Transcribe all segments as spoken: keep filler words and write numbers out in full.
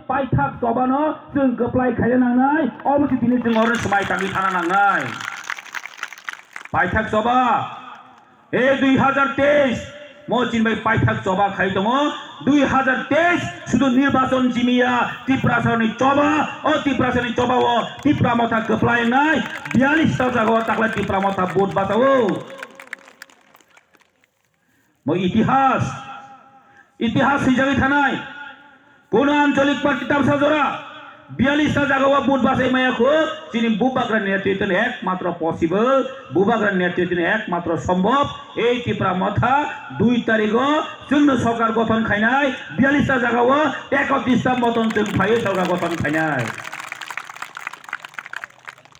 Paithak chobano chwng kwplai khaina nangnai, obo se tini chwng oro swmai tangwi thana nangnai. Paithak choba, e dui hazar teis mo chini bai paithak choba khai tongo, dui hazar teis sudu nirbachon jimiya Tiprasani choba, o Tiprasani choba o Tipra motha kwplai wngnai, biyalish ta jaga o taklai Tipra motha vote bachao. Bo itihas, itihas swijagwi thanai. Kono ancholik party tamsa jora, biyalish ta jaga o vote bachai maya kho, chini Bubagra netritwni ekmatro possible, Bubagra netritwni ekmatro sombhob, ei Tipra motha dui tarigo chwngno sorkar gothon khainai, biyalish ta jaga o ekotris ta moton chwng phaiwi sorkar gothon khainai.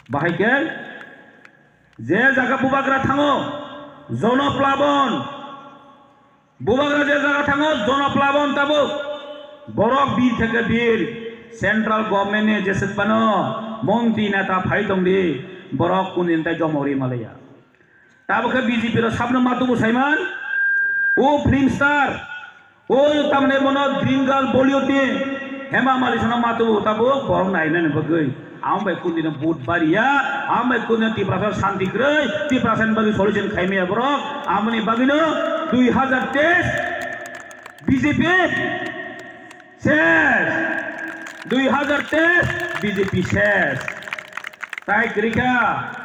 Bahai khe, je jaga Bubagra thango, Jonoplabon. Bubagra je jaga thango, Jonoplabon tabuk. Borok bir theke bir. Central government ni jeswk phano montri neta phai tongdi. Borok kuni tai jomori malaya. Tabuk khe B J P rok sabno matubu saiman. O film star. O tamne bono Dream Girl Bollywood ni Hema Mali sono matu tabuk borok nainani bagwi. Ang bai kundino vote bariya, ang bai kundino Tiprasa santi kwrwi, Tiprasa ni bagwi solution khaimaya borok. Amoni bagwino dui hazar teis B J P ses, dui hazar teis B J P ses. Tai kwrwikha.